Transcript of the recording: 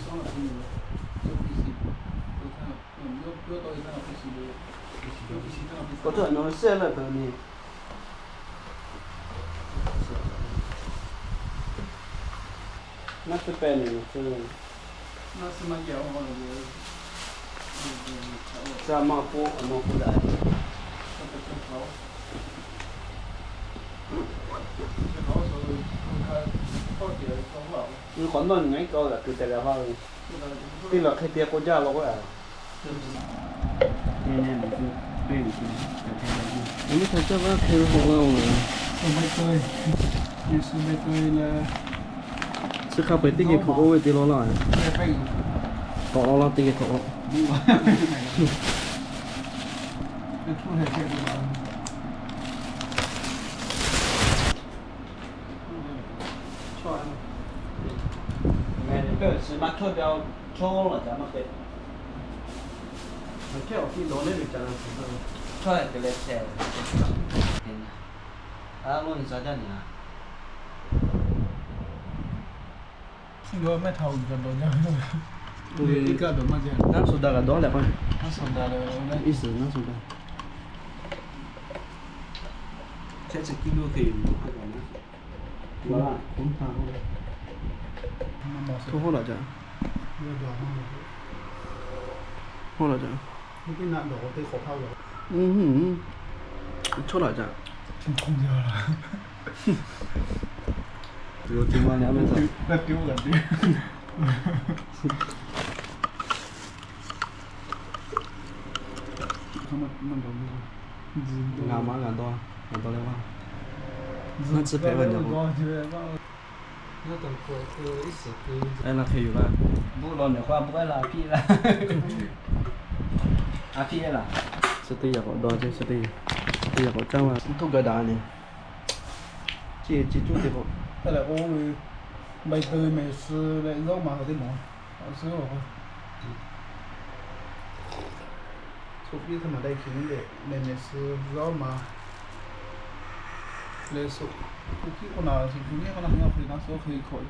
K'awꞈ cawˇ nawˬ hui share laˇ peuˬ ni. Naˆ tcuhˇ pehˇ ni nawˬ tcuhˇ. Ca maˇ k'oˆ, awˬ nawˬ k'oˆ daꞈ. Nyi k'awꞈ nawˇ nyi ngaˬ iˉ kaw g'aꞈ kuiˬ tehꞈ leh ha ve. Teˇ laꞈ hk'e te k'o jaˇ law k'o a. Nyi nyi nawˬ tcuhˇ, teˇ nyi tcuhˇ, nyi teˇ hk'e jaˇ law k'o a. Chi hk'a peu-eˬ teˇ geh hpeuꞈ k'oˆ ve te law laˇ. Tawꞈ law laˇ teˇ geh hpeuꞈ k'o. Naˆ suh daꞈ kaꞈ dawˇ leh k'o. Iˉ suhˍ naˆ suh daꞈ. Hk'e chi kiˇ lo hk'e yoˬ. Hk'e hawˉ laꞈ jaˇ. Hawˉ laꞈ jaˇ. Chawˇ laꞈ jaˇ. Ngaˬ ma ngaˬ dawˇ, ngaˬ dawˇ leh maˇ, naˆ tcuhˇ hpehꞈ ve ngaˬ k'o. Aˉ, naˆ hk'e yoˬ laˇ. Bon law nehˬ k'o a bon laˇ, a piˇ laˇ. A piˇ laˇ. Chi teˇ yaꞈ k'awꞈ dawˇ ce, chi teˇ yaꞈ k'awꞈ caˇ ma. Mvuhˇ htoˇ ga daꞈ ne. Chi, chi cuˇ te k'o, ta leh k'o, ใบเตย mehˍ suh leh zawˇ ma teˇ mawˬ. Awˬ suhˉ awˬ k'o, suh piˇ htaˇ maˍ dai hkiˬ nyi leh, mehˍ mehˍ suh zawˇ ma leh suh, kuˬ piˇ k'o naˬ, suh kuˬ nyi k'o naˬ, hk'e na suh hk'e hk'awꞈ